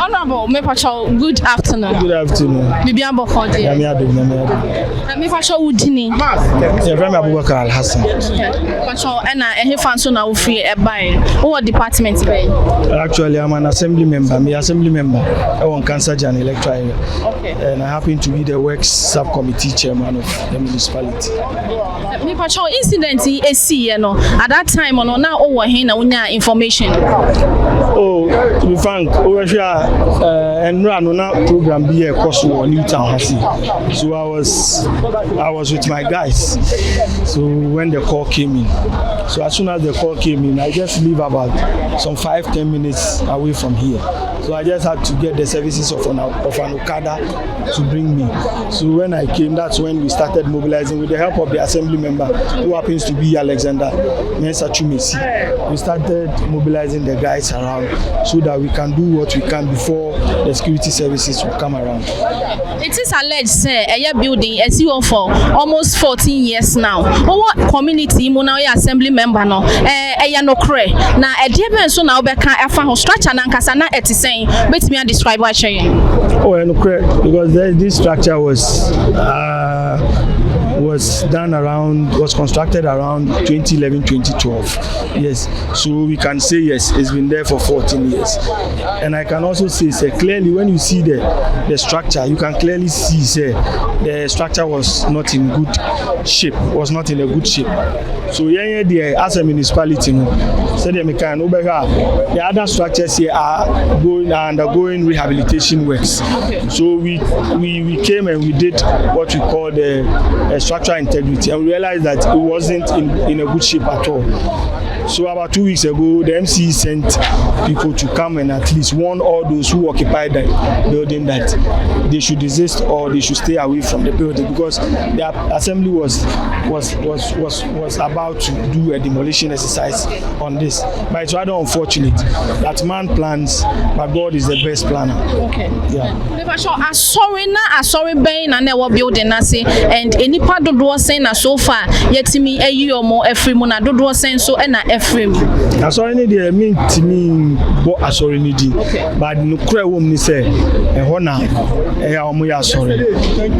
Honorable, mepa kyɛw, good afternoon. Good afternoon. Bibi abɔkɔ deɛ. Nyame adom, Nyame adom. Mepa kyɛw, wo din? Yɛfrɛ me Abubakar Alhassan. Mepa kyɛw, ɛna ɛhefa nso na wofiri ɛbaeɛ? Wowɔ department bɛn? Actually, I'm an assembly member. Me assembly member ɛwɔ Nkansagyan electoral area. And I happen to be the works subcommittee chairman of the municipality. Mepa kyɛw, incident yi esiiɛ no, at that time no, na wowɔ he na wonya information? Oh, to be frank, wobɛhwɛ a, ɛnnora no na program bi yɛ ɛkɔ so wɔ New Town ha sei. So I was with my guys. So when the call came in, so as soon as the call came in, I just live about some 5-10 minutes away from here. So I just had to get the services of an Okada to bring me. So when I came, that's when we started mobilizing with the help of the assembly member, who happens to be Alexander Mensa Chumesi. We started mobilizing the guys around so that we can do what we can before the security services will come around. It is alleged sɛ ɛyɛ building ɛsi hɔ for almost 14 years now. Wowɔ community mu na woyɛ assembly member no, ɛyɛ nokorɛ? Na ɛdeɛ bɛn nso na wobɛka ɛfa ho? Structure nankasa na ɛte sɛn? Bɛtumi a describe akyerɛ yɛn? Oh, and correct, because this structure was done around was constructed around 2011, 2012. Yes, so we can say yes, it's been there for 14 years. And I can also say clearly, when you see the structure, you can clearly see, say, the structure was not in good shape, was not in a good shape. So yɛn yɛ deɛ, as a municipality no, sɛdeɛ meka no, wobɛhwɛ a, the other structures here are undergoing rehabilitation works. So we came and we did what we call the structural integrity, and we realized that it wasn't in a good shape at all. So about 2 weeks ago, the MCE sent people to come and at least warn all those who occupy the building that they should desist or they should stay away from the building, because the assembly was about to do a demolition exercise on this. But it's rather unfortunate that man plans, but God is the best planner. Yeah. Mepa kyɛw, asɔre na asɔre bɛn na ɛwɔ building n'ase, and nipa dodoɔ sɛn na so far yɛtumi ayi wɔn afiri mu, na dodoɔ sɛn nso ɛna afiri mu? Asɔre no deɛ, mentumi bɔ asɔre no din, but nokorɛ wɔ mu ne sɛ ɛhɔ na ɛyɛ a wɔyɛ asɔre.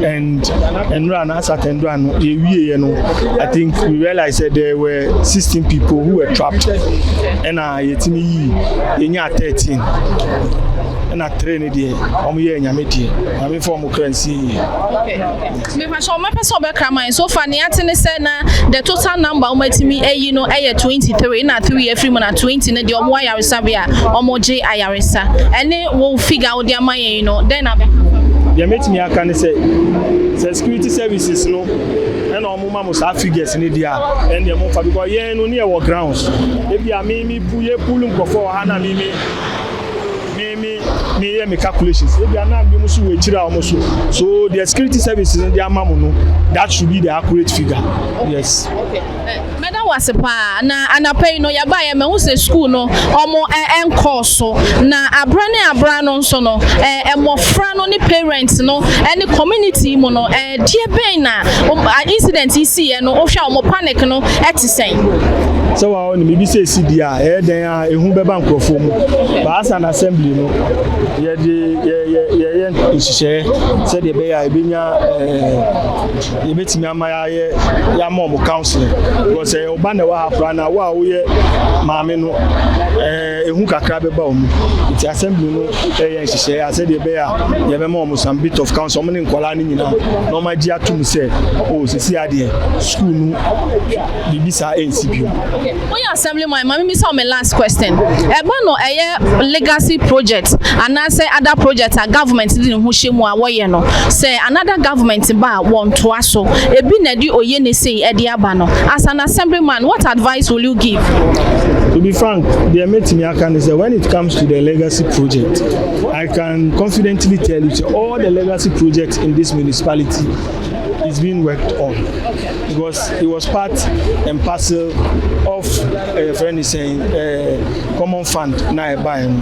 And nnora no, asata nnora no yɛwieɛ no, I think we realized that there were 16 people who were trapped, ɛna yɛtumi yii, yɛnyaa 13, ɛna 3 no deɛ, wɔn yɛ Nyame deɛ, Nyame fa wɔn kra nsie yie. Mepa kyɛw, ɔmɛpɛ sɛ ɔbɛkra man, so far nea ate ne sɛ na the total number wɔn atumi ayi no ɛyɛ 23, na 3 afiri mu, na 20 no deɛ, ɔmo ayaresabea a ɔmo gye ayaresa. Ɛne wo figure a wode ama yɛn yi no, dɛn na bɛka fa? Deɛ mɛtumi aka ne sɛ security services no ɛna ɔmo ma mo saa figures ne deɛ a, ɛn deɛ mo fa, because yɛn no ne yɛ wɔ grounds. Ebi a mi pu yɛ pull nkurɔfoɔ wɔ ha na mi yɛ mi calculations, ebi a na bi mo so wɔ akyire a ɔmo so. So the security services no de ama mo no, that should be the accurate figure, yes. Mɛda wo ase paa. Na anapa yi no, yɛba yɛ mahu sɛ school no ɔmo ɛnkɔɔ so, na abra ne abra no nso no, mmɔfra no ne parents no ɛne community mu no, deɛ bɛn na incident yi siiɛ no, wohwɛ a, ɔmo panic no ɛte sɛn? Sɛ wa ɔne biribi sɛ esi di a, ɛyɛ dan a ehu bɛba nkurɔfoɔ mu. But as an assembly no, yɛde yɛ yɛ yɛyɛ nhyehyɛeɛ sɛdeɛ ɛbɛyɛ a yɛbɛnya yɛbɛtumi ama yɛayɛ yɛama ɔmo counseling, because ɛyɛ ɔba na ɛwɔ ha koraa na wo a woyɛ maame no, ehu kakra bɛba wɔn mu. Nti assembly no ɛyɛ nhyehyɛeɛ a sɛdeɛ ɛbɛyɛ a yɛbɛma ɔmo some bit of counsel, ɔmo ne nkɔlaa no nyinaa, na ɔmo agye atum sɛ o sisi adeɛ school no, biribi saa ɛnsi bio. Woyɛ assembly man, maame mi sɛ ɔmo last question, ɛba no ɛyɛ legacy project anaasɛ other project a government de ne ho hyɛ mu a wɔyɛ no, sɛ another government ba a, wɔntoa so, ebi na ɛde oye ne sei ɛde aba no, as an assembly man, what advice will you give? To be frank, deɛ mɛtumi aka ne sɛ, when it comes to the legacy project, I can confidently tell you say all the legacy projects in this municipality It's being worked on because it was part and parcel of a friend is saying common fund now buying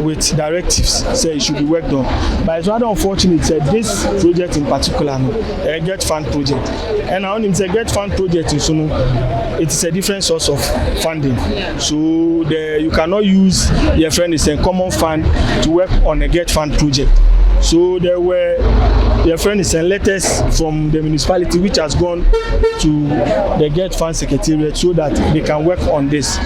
with directives say it should be worked on. But it's rather unfortunate that this project in particular, no, a GETFund project, and I only say GETFund project is no, it is a different source of funding. So you cannot use your friend is saying common fund to work on a GETFund project. So there were your friend is sent letters from the municipality which has gone to the GETFund secretariat so that they can work on this.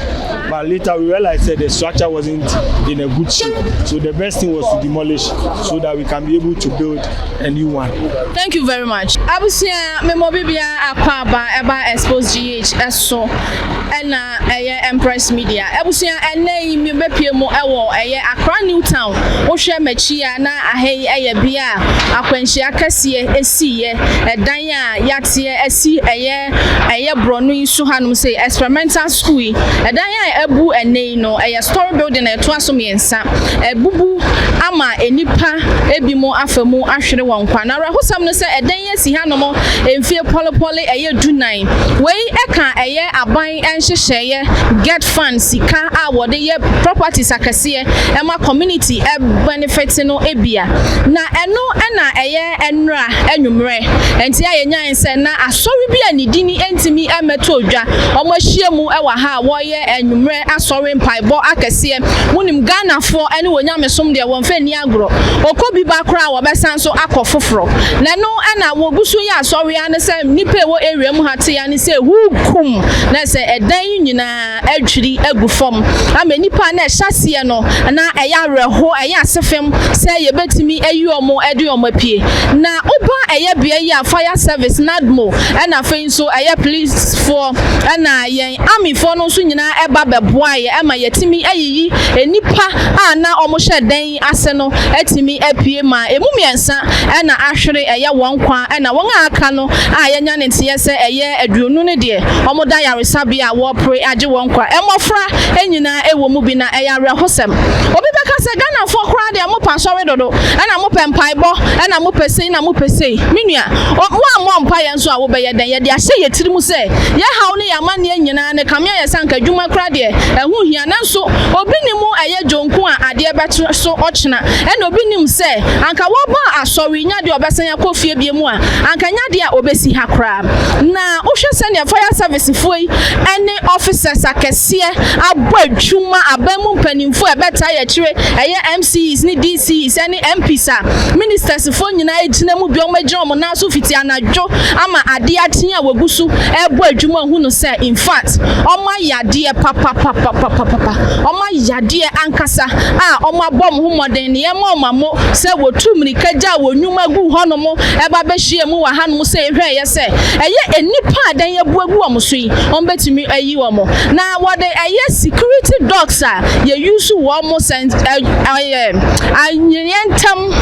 But later we realized that the structure wasn't in a good shape. So the best thing was to demolish so that we can be able to build a new one. Thank you very much. Abusua, memo bibia akɔ aba ɛba Expose GH ɛso ɛna ɛyɛ Empress Media. Abusua, ɛnɛ yi mi bɛpie mu ɛwɔ ɛyɛ Accra New Town. Wohwɛ m'akyi a, na aha yi ɛyɛ bea a akwanhyia kɛseɛ esiiɛ. Ɛdan a yateɛ esi ɛyɛ borɔno yi so hanom sɛ experimental school yi. Ɛdan a ɛbu ɛnɛ yi no ɛyɛ story building a ɛtoa so mmiɛnsa. Ɛbubu ama enipa ebi mo afa mu ahwere wɔn nkwa. Na awerɛhosɛm no sɛ ɛdan yi esi hanom mfie pɔlepɔle ɛyɛ 14. Wei ɛka ɛyɛ aban nhyehyɛeɛ GETFund sika a wɔde yɛ properties akɛseɛ ɛma community ɛbenefit no ebia. Na ɛno ɛna ɛyɛ ɛnura ɛnwummerɛ nti a yɛnyan sɛ na asɔre bi a ne din ntumi ɛmɛto odwa, wɔn ahyia mu ɛwɔ ha a wɔreyɛ ɛnwummerɛ asɔre mpaebɔ akɛseɛ. Munim Ghanafoɔ ɛne wɔn nyamesom deɛ, wɔn fɛ ni agorɔ. Okɔ bi ba koraa, wɔbɛsan so akɔ foforɔ. Na ɛno ɛna wɔgu so yɛ asɔre ano sɛ nnipa ɛwɔ area mu ha te ya ne sɛ hukum na sɛ ɛdan yi nyinaa adwiri agu fam ama nnipa na ɛhyɛ aseɛ no na ɛyɛ awerɛho, ɛyɛ asefem sɛ yɛbɛtumi ayi wɔn ɛde wɔn apue. Na woba ɛyɛ bea yi a, fire service, NADMO, ɛna afei nso ɛyɛ policefoɔ, ɛna yɛn armyfoɔ no nso nyinaa ɛba bɛboa yɛ ɛma yɛtumi ayiyi nnipa a na wɔn hyɛ dan ase no atumi apue ma emu mmiɛnsa ɛna ahwere ɛyɛ wɔn kwa, ɛna wɔn a aka no a yɛnya ne nteɛ sɛ ɛyɛ 20 no deɛ, wɔn da yaresabea a wɔrepere agye wɔn kwa. Mmɔfra nyinaa ɛwɔ mu bi na ɛyɛ awerɛhosɛm. Obi bɛka sɛ Ghanafoɔ koraa deɛ, mopɛ asɔre dodo, ɛna mopɛ mpaebɔ, ɛna mopɛ sei na mopɛ sei. Me nua, wo ammɔ mpaeɛ nso a, wobɛyɛ dɛn? Yɛde ahyɛ yɛ tiri mu sɛ yɛhaw ne yɛ amanneɛ nyinaa ne kamea yɛ sɛ anka adwuma koraa deɛ ɛho hia, nanso obi ne mu ɛyɛ dwonko a adeɛ bɛto so ɔkyena, ɛna obi nim sɛ anka wɔba asɔre nya deɛ ɔbɛsan akɔ fie bie mu a, anka nya deɛ a obɛsi ha koraa. Na wohwɛ sɛnea fire service foɔ yi ɛne officers akɛseɛ abɔ adwuma, aban mu mpanimfoɔ a ɛbɛta yɛ akyire, ɛyɛ MCEs ne DCEs ɛne MPs a ministers foɔ nyinaa gyina mu bi, wɔn agyina wɔn nan so fiti anadwo ama adeɛ akye a wɔgu so ɛrebɔ adwuma hu no sɛ in fact wɔn ayɛ adeɛ papapapapapapa. Wɔn ayɛ adeɛ ankasa a wɔn abɔ wɔn ho mmɔden ne yɛma wɔn amo sɛ wɔtu mmirika gya wɔn nnwuma gu hɔnom ɛba bɛhyia mu wɔ hanom sɛ ehwɛ yɛ sɛ ɛyɛ nnipa a dan abu agu wɔn so yi, wɔn bɛtumi ayi wɔn. Na wɔde ɛyɛ security dogs a yɛuse wɔn mo sɛn ɛyɛ anyenyɛ ntam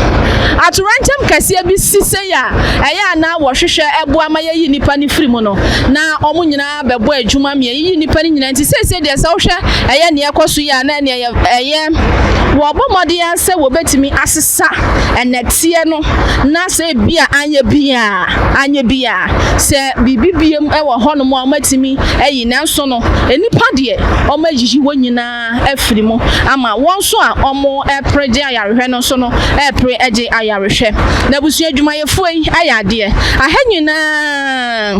atorankyɛm kɛseɛ bi si sɛ a ɛyɛ ana wɔhwehwɛ ɛboa ma yɛyi nipa no firi mu no, na wɔn nyinaa bɛbɔ adwuma mmiɛ yiyi nipa no nyinaa. Nti seesie deɛ, sɛ wohwɛ ɛyɛ nea ɛkɔ so yi a, na nea ɛyɛ wɔbɔ mmɔden sɛ wɔbɛtumi asesa ɛnɛteɛ no, na sɛ ebi a anyɛ bi a anyɛ bi a sɛ biribi biem ɛwɔ hɔnom a wɔatumi ayi, nanso no nipa deɛ, wɔn ayiyi wɔn nyinaa afiri mu ama wɔn nso a wɔn ɛpere gye ayarehwɛ no nso no ɛpere gye ayarehwɛ. Na abusua adwumayɛfoɔ yi ayɛ adeɛ aha nyinaa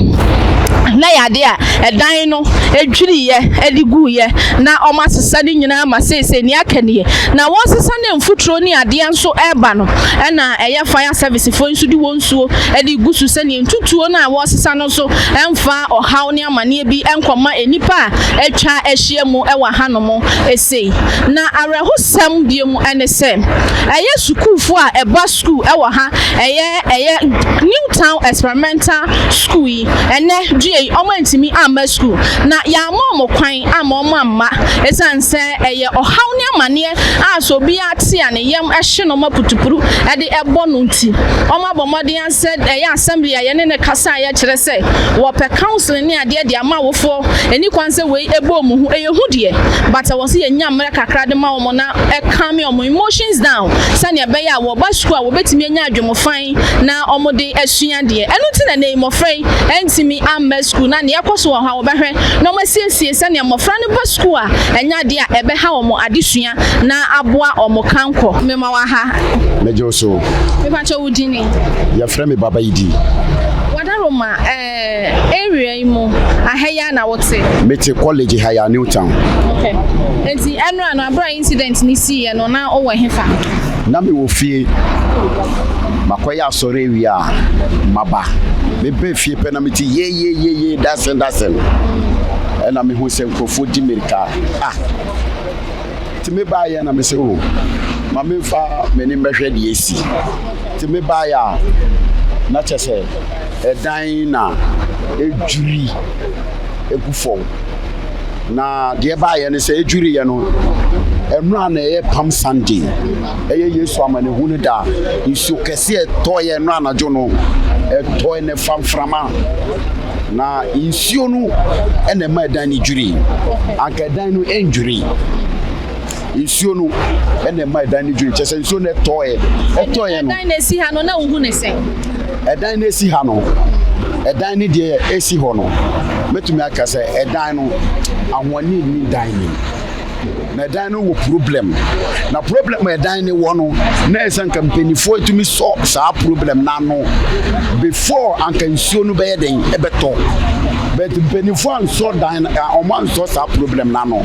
na yɛ adeɛ a ɛdan no edwiriiɛ ɛde guiɛ na wɔn asesa ne nyinaa ma seesei nea aka nie. Na wɔn sesa ne mfuturo ne adeɛ nso ɛreba no, ɛna ɛyɛ fire service foɔ nso de wɔn nsuo ɛde gu so sɛnea ntutuo no a wɔresesa no nso ɛmfa ɔhaw ne amaneɛ bi ɛnkɔma nnipa a atwa ahyia mu ɛwɔ hanom esei. Na awerɛhosɛm bie mu ɛne sɛ ɛyɛ sukuufoɔ a ɛba sukuu ɛwɔ ha, ɛyɛ New Town Experimental School yi, ɛnɛ yi ɔmo antumi amma sukuu na yɛama ɔmo kwan ama ɔmo amma ɛsiane sɛ ɛyɛ ɔhaw ne amanneɛ a sɛ obiara te a ne yam ɛhye no ma putupuru ɛde ɛbɔ no nti ɔmo abɔ mmɔden asɛ ɛyɛ assembly a yɛne ne kasa a yɛkyerɛ sɛ wɔpɛ counseling ne adeɛ de ama awofoɔ ɛni kwan sɛ wei ɛbɔ ɔmo ho ɛyɛ hu deɛ, but ɛwɔ sɛ yɛnya mmerɛ kakra de ma wɔn na ɛcalm ɔmo emotions down sɛnea ɛbɛyɛ a wɔba sukuu a wɔbɛtumi anya adwemofan na ɔmo de asua deɛ. Ɛno nti na ne mmɔfra yi ɛntumi amma sukuu na nea ɛkɔ so wɔ hɔ a wɔbɛhwɛ na wɔn asiesie sɛnea mmɔfra no ba sukuu a ɛnya adeɛ a ɛbɛha wɔn adesua na aboa wɔn kankɔ. Mmema wɔ ha. Mɛgye wo so. Mepakyɛ, wo din ni? Yɛfrɛ me Baba Yidi. Wadaroma area yi mu aha yi a na wote? Mete college ha yɛ New Town. Okay, nti ɛno ano abere a incident ni siiɛ no na wowɔ hefa? Na mewɔ fie, makɔyɛ asɔre awie a maba. Mebɛ fie pɛ na mete yeyeyeye dasen dasen, ɛna mehu sɛ nkurɔfoɔ di mmirika. Ah, nti mebaeɛ na mesɛ o, ma memfa m'ani mbɛhwɛ deɛ ɛsi. Nti mebaeɛ a na kyɛ sɛ ɛdan na ɛdwiri ɛgu fam, na deɛ baayɛ no sɛ ɛdwiriiɛ no ɛnora na ɛyɛ Palm Sunday, ɛyɛ Yesu amanehunu da. Nsuo kɛseɛ ɛtɔeɛ ɛnora anadwo no, ɛtɔe ne fa mframa na nsuo no ɛna ɛma ɛdan no dwiri. Anka ɛdan no ɛndwiri, nsuo no ɛna ɛma ɛdan no dwiri. Kyɛ sɛ nsuo no ɛtɔeɛ no. Ɛdan na esi ha no na wohu ne sɛn? Ɛdan no esi ha no, ɛdan no deɛ esi hɔ no, mɛtumi aka sɛ ɛdan no ahoɔden ni dan no, na ɛdan no wɔ problem, na problem a ɛdan no wɔ no na ɛsɛ nka mpanimfoɔ tumi sɔ saa problem n'ano before anka nsuo no bɛyɛ den ɛbɛtɔ, but mpanimfoɔ ansɔ dan no, ɔmo ansɔ saa problem n'ano,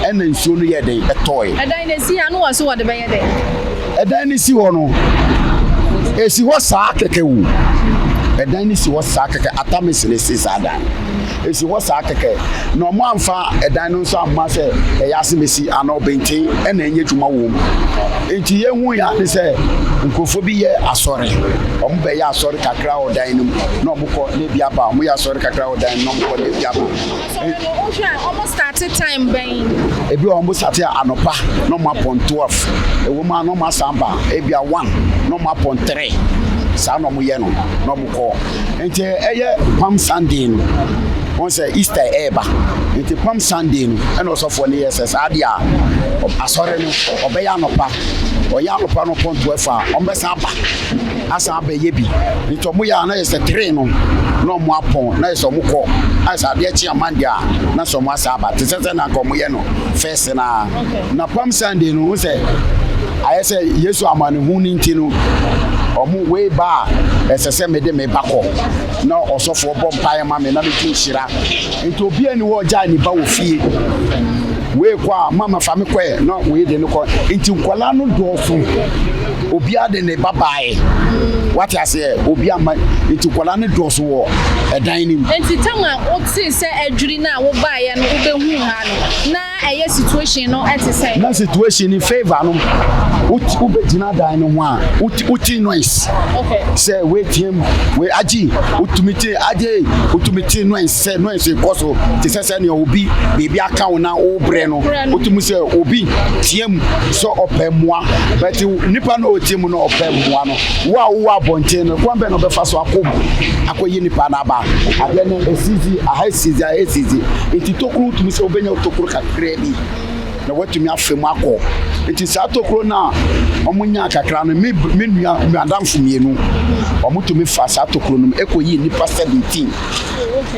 ɛna nsuo no yɛ den ɛtɔɛ. Ɛdan na esi ha no wɔ so wɔde bɛyɛ dɛ? Ɛdan no si hɔ no, esi hɔ saa kɛkɛ wo. Ɛdan no si hɔ saa kɛkɛ. Atamisi na esi saa dan esi hɔ saa kɛkɛ, na ɔmo amfa ɛdan no nso amma sɛ ɛyɛ asemesi ana ɔbɛnten ɛna ɛnyɛ adwuma wɔ mu. Nti yɛhu ya ne sɛ nkurɔfoɔ bi yɛ asɔre, ɔmo bɛyɛ asɔre kakra wɔ dan no mu na ɔmo kɔ na ebi aba. Ɔmo yɛ asɔre kakra wɔ dan no mu na ɔmo kɔ na ebi aba. Sɔre no, wohwɛ a ɔmo start time bɛn? Ebi wɔ ɔmo start anɔpa na ɔmo apɔn 12, ɛwɔ mu a na ɔmo asan ba ebi a 1 na ɔmo apɔn 3. Saa na ɔmo yɛ no na ɔmo kɔ. Nti ɛyɛ Palm Sunday no, wɔn sɛ Easter ɛɛba, nti Palm Sunday no ɛna ɔsɔfoɔ no yɛ sɛ saa deɛ a asɔre no ɔbɛyɛ anɔpa. Ɔyɛ anɔpa no pɔn 12 a ɔmo bɛsan aba asan abɛyɛ bi. Nti ɔmo yɛ a na yɛ sɛ 3 no na ɔmo apɔn, na yɛ sɛ ɔmo kɔ ayɛ sɛ adeɛ kye amande a na sɛ ɔmo asan aba te sɛ na nka ɔmo yɛ no first na Palm Sunday no, sɛ ayɛ sɛ Yesu amanehu ne nti no, ɔmo wei ba a ɛsɛ sɛ mede me ba kɔ na ɔsɔfoɔ bɔ mpaeɛ ma me na meti nhyira. Nti obiara ni hɔ ɔgyaa ne ba wɔ fie. Wei kɔ a, mama fa me kɔɛ na wei de no kɔ. Nti nkwadaa no dɔɔso, obiara de ne ba baeɛ, wate aseɛ, obiara ma. Nti nkwadaa no dɔɔso wɔ ɛdan no mu. Nti tam a wote sɛ adwiri no a wobaeɛ no, wobɛhu ha no na ɛyɛ situation no ɛte sɛ? Na situation ni favour no, wobɛgyina dan no ho a wote noise sɛ wei team, wei agye, wotumi te agye, wotumi te noise sɛ noise kɔ so te sɛ sɛnea obi biribi aka wo na wobrɛ no. Wotumi sɛ obi team sɛ ɔpɛ mmoa, but nipa no a ɔtie mu no ɔpɛ mmoa no, wo a wowɔ abɔnten no, kwan bɛn na ɔbɛfa so akɔ mu akɔyi nipa no aba? Adeɛ no esizi aha, esizi aha, esizi. Nti tokuro, wotumi sɛ wobɛnya tokuro kakraa bi na watumi afa mu akɔ. Nti saa tokuro no a ɔmo nya kakra no, me nua madamfo mmienu, ɔmo tumi fa saa tokuro no mu ɛkɔyi nipa 17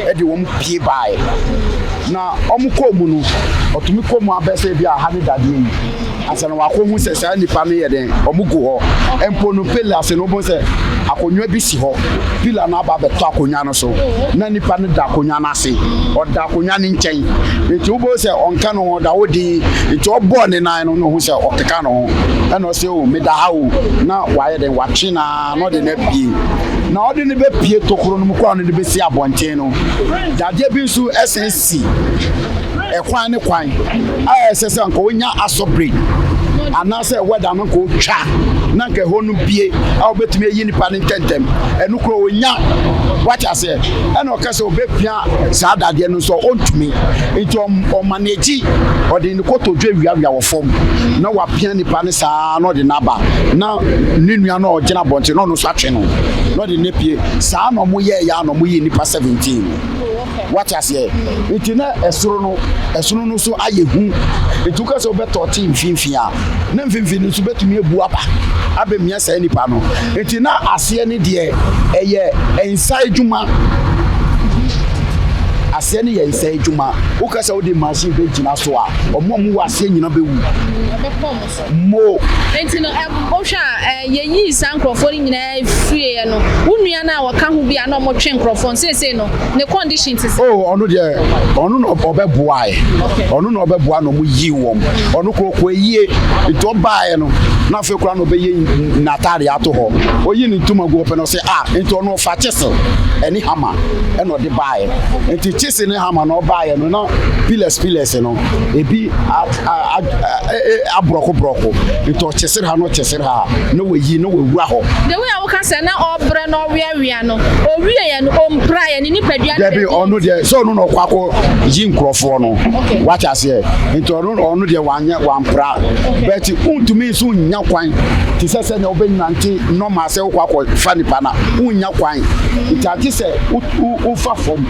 ɛde wɔn pie baeɛ. Na ɔmo kɔɔ mu no, ɔtumi kɔ mu abɛsɛ bi a ha ne dadeɛ yi ansa na wakɔ hu sɛ saa nipa no yɛ den. Ɔmo gu hɔ mpo no, pillar ase no, wobɛhu sɛ akonnwa bi si hɔ, pillar no aba abɛtɔ akonnwa no so na nipa no da akonnwa no ase, ɔda akonnwa no nkyɛn. Nti wobɛhu sɛ ɔnka no ho, ɔda hɔ din. Nti ɔbɔɔ ne nan no na ohu sɛ ɔkeka no ho, ɛna ɔsɛ o, meda ha o, na wayɛ den watwe naa na ɔde no apue, na ɔde no bɛpie tokuro no mu kɔ a ɔno de bɛsi abɔnten no, dadeɛ bi nso ɛsɛn si ɛkwan ne kwan a ɛsɛ sɛ nka onya asɔ break. Na Anaasɛ wɛda no nka ɔtwa na nka ɛhɔ no bie a wobɛtumi ayi nipa no ntɛntɛm. Ɛno kora ɔnya. Wate aseɛ? Ɛna ɔka sɛ ɔbɛpia saa dadeɛ no nso ɔntumi. Nti ɔma n'akyi, ɔde ne kotodwe wiawia wɔ fam na wapia nipa no saa na ɔde no aba na ne nua no a ɔgyina abɔnten na ɔno nso atwe no na ɔde no apue. Saa na ɔmo yɛɛyɛ a na ɔmo yii nipa 17 no. Wate aseɛ? Nti na ɛsoro no, ɛsono no nso ayɛ hu. Nti woka sɛ wobɛtɔɔte mfimfini a, na mfimfini no nso bɛtumi abu aba abɛmia saa nipa no. Nti na aseɛ no deɛ ɛyɛ nsa adwuma. Aseɛ no yɛ nsa adwuma. Woka sɛ wode machine bɛgyina so a, ɔmo a ɔmo wɔ aseɛ nyina bɛwu. Ɛbɛkɔ ɔmo so. Mo. Nti no, wohwɛ a, yɛyii saa nkurɔfoɔ no nyinaa fieɛ no, wo nua no a wɔka ho bi a na ɔmotwe nkurɔfoɔ no, seesei no, ne condition te sɛ? Oh, ɔno deɛ, ɔno na ɔbɛboaeɛ. Ɔno na ɔbɛboa na ɔmo yii wɔn. Ɔno koro kɔ yie. Nti ɔbaeɛ no, na afei koraa na ɔbɛyɛ n'ataade ato hɔ. Oyi ne ntoma gu hɔ pɛ na ɔsɛ ah, nti ɔno ɔfa chisel ɛne hammer ɛna ɔde baeɛ. Nti chisel ne hammer na ɔbaeɛ no, na pillars pillars no ebi aborɔko borɔko. Nti ɔkyesere ha na ɔkyesere ha na wayi na wawura hɔ. The way a woka sɛ na ɔbrɛ na ɔweawea no, owieɛ no, ɔmpiraeɛ, ne nipadua no Dabi, baabi ɔno deɛ sɛ ɔno na ɔkɔ akɔ yi nkurɔfoɔ no. Wate aseɛ? Nti ɔno deɛ wanyɛ wampra, but wontumi nso nnya kwan te sɛ sɛnea wobɛnante normal sɛ wokɔ akɔ fa nipa na wonnya kwan. Nti agye sɛ wofa fam,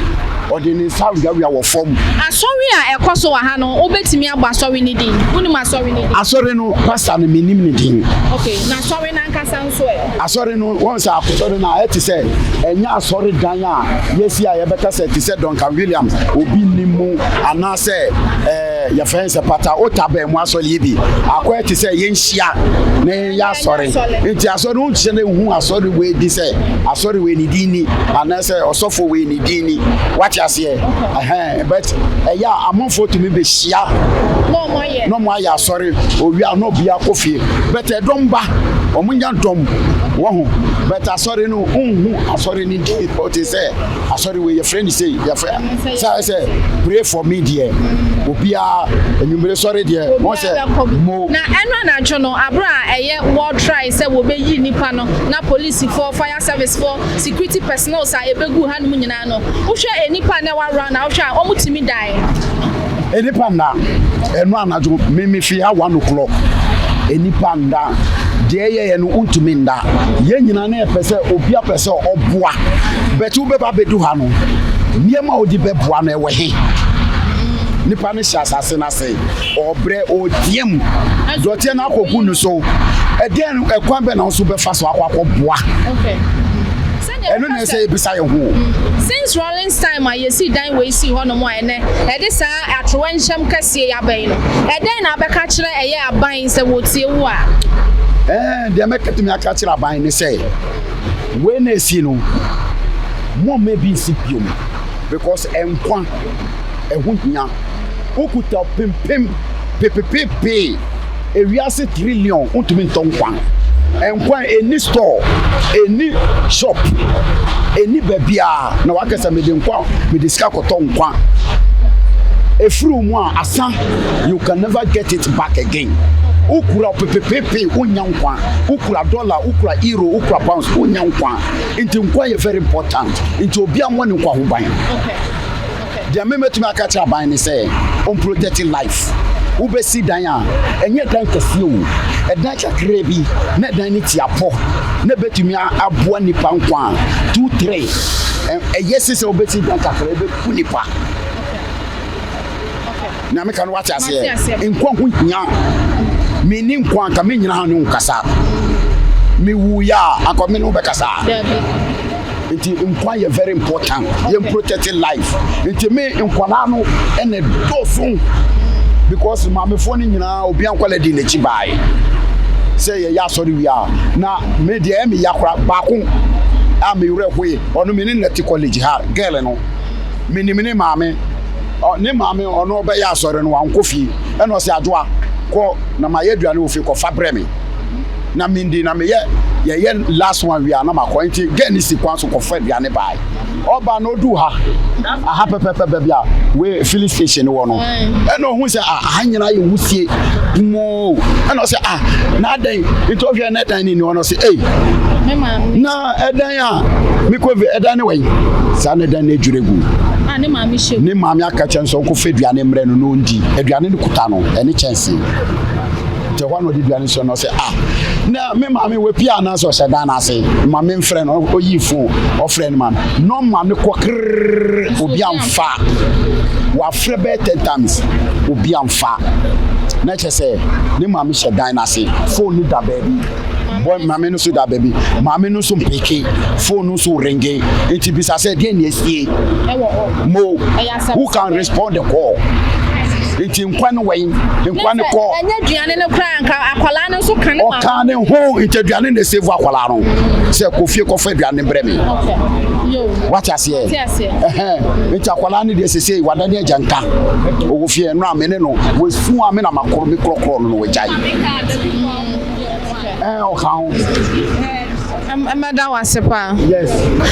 ɔde ne nsa wiawia wɔ fam. Asɔre a ɛkɔ so wɔ ha no, wobɛtumi abɔ asɔre no din? Wonim asɔre no din? Asɔre no pastor no, menim ne din. Okay, na asɔre no ankasa nso ɛ? Asɔre no, wɔn sɛ asɔre no a ɛte sɛ ɛnyɛ asɔre dan a yɛsi a yɛbɛka sɛ te sɛ Duncan Williams obi nim mu anaasɛ yɛfrɛ sɛ pata ota bɛn mu asɔre yi bi akɔyɛ te sɛ yɛnhyia na yɛnyɛ asɔre. Nti asɔre no nkyerɛ no ehu asɔre wei di sɛ asɔre wei ne din ni anaasɛ ɔsɔfo wei ne din ni. Wate aseɛ? Ɛhɛn, but ɛyɛ a amanfoɔ tumi bɛhyia na na ɔmo ayɛ asɔre owia na obi akɔ fie, but ɛdɔm ba, ɔmo nya dɔm wɔ ho, but asɔre no nhu asɔre no din. Ɔte sɛ asɔre wei yɛfrɛ ne sei, yɛfrɛ sɛ pray for me deɛ, obiara enwumere sɔre deɛ wɔn sɛ Obiara bɛkɔ bi. Mo. Na ɛno anadwo no, abere a ɛyɛ wɔ try sɛ wɔbɛyi nipa no, na polisifoɔ, fire service foɔ, security personnel a ebegu hanom nyinaa no, wohwɛ nipa na ɛwɔ around na wohwɛ a, wɔn tumi dan? Enipa nda. Ɛno anadwo mímí fi ha 1 o'clock, enipa nda. Deɛ ɛyɛ yɛ no ntumi nda. Yɛn nyinaa na yɛpɛ sɛ obi apɛ sɛ ɔboa bɛti wobɛba abɛdu ha no, nneɛma a wode bɛboa no ɛwɔ he? Nipa no hyɛ asase n'ase, ɔbrɛ, ɔteam, dɔteɛ no akɔgu no so. Ɛdeɛn ɛkwan bɛ na nso bɛfa so akɔ akɔboa? Sɛdeɛ Ɛno na woka ɛsɛ yɛbisa yɛn ho. Since Rawlings time a yɛsii dan wei sii hɔnom a ɛnɛ ɛde saa atorɔnhyɛm kɛseɛ yi abɛn no, ɛdɛn na abɛka kyerɛ ɛyɛ aban sɛ wɔtie wo a? Deɛ mɛkɛtumi aka kyerɛ aban ne sɛ wei na esi no, mo mma bi nsi biom because nkwa ɛho hia. Wokuta pimpim pepepepe ewiase trillion, ntumi ntɔ nkwa. Nkwa ɛni store, ɛni shop, ɛni baabiara na wakɛsɛ mede nkwa, mede sika kɔtɔ nkwa. Efiri mu a asa, you can never get it back again. Wokura pepepepe, wonya nkwa. Wokura dollar, wokura euro, wokura pounds, wonya nkwa. Nti nkwa yɛ very important, nti obi ammɔ ne nkwa ho ban. Deɛ memɛtumi aka kyerɛ aban ne sɛ ɔmprotect life. Wobɛsi dan a, ɛnyɛ dan kɛseɛ o, ɛdan kakra bi na ɛdan no ti apɔ na ɛbɛtumi aboa nipa nkwa a two three. Ɛyɛ se sɛ wobɛsi dan kakra ɛbɛku nipa. Na meka no, wate aseɛ? Mate aseɛ. Nkwa ho hia. Menni nkwa anka menyina ha ne wo nkasa. Mewuyɛ a anka me ne wo bɛkasa? Dabi. Nti nkwa yɛ very important, yɛn protect life. Nti me nkwadaa no ɛna dɔɔso because maamefoɔ no nyinaa obi ankwala di n'akyi baae sɛ yɛyɛ asɔre wie a. Na me deɛ ɛmi ya kora baako a me werɛ hoe, ɔno me ne nɛte college ha girl no, me nim ne maame. Ɔ ne maame ɔno ɔbɛyɛ asɔre no wankɔ fie, ɛna ɔsɛ, "Adwoa, kɔ na ma yɛ aduane wɔ fie, kɔfa brɛ me." na mendi na meyɛ yɛyɛ last one wie a na makɔ. Nti girl ne si kwan so kɔfa aduane bae. Ɔba na ɔduu ha, aha pɛpɛpɛ baabi a wei filling station wɔ no, ɛna ɔhu sɛ ah, aha nyinaa yɛ wusie moo. Ɛna ɔsɛ, ah, na adɛn? Nti ɔhwɛ na ɛdan ne ni hɔ no, ɔsɛ, ei, na ɛdan a mekɔ vi ɛdan ne wɛn saa na ɛdan no adwiri gu. Ah, ne maame hyɛ ne maame aka kyɛn sɛ ɔnkɔfa aduane mmerɛ no na ɔndi. Aduane no kuta no ɛne kyɛnse, nti ɛhɔ na ɔde aduane sɔ no, ɔsɛ, ah, na me maame wapia anaasɛ ɔhyɛ dan no ase? Ma memfrɛ no. Ɔyii phone, ɔfrɛ no maame, nɔma no kɔ krrrr, obi amfa. Wafrɛ bɛyɛ 10 times, obi amfa. Na kyerɛ sɛ ne maame hyɛ dan no ase, phone no da baabi bɔ, maame no nso da baabi, maame no nso mpeke phone no nso ringe. Nti bisa sɛ deɛ ne asie ɛwɔ hɔ mo Ɛyɛ asɛm. Who can respond the call? Nti nkwa no wɛn, nkwa no kɔ. Ɛnyɛ aduane no koraa, nka akwadaa no nso ka ne maame. Ɔka ne ho. Nti aduane na ɛsave akwadaa no sɛ kɔ fie kɔfa aduane brɛ me. Okay. Yo. Wate aseɛ? Te aseɛ. Ɛhɛn. Nti akwadaa no deɛ, sese wadane agya nka ɔwɔ fie no a me ne no wɔsu a me na makoro me korɔkorɔ no na wɔagyae ɛn ɔka ho. Mɛda wo ase paa. Yes.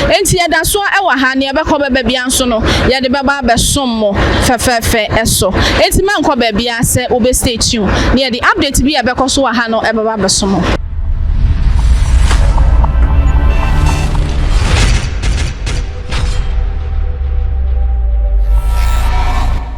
Enti yɛda so wɔ ha, nea ɛbɛkɔ bɛba bia nso no, yɛde bɛba abɛsom mo fɛfɛɛfɛ. Ɛso enti mɛnkɔ baabia sɛ wobɛ stay tuned na yɛde update bi a ɛbɛkɔ so wɔ ha no ɛbɛba abɛsom mo.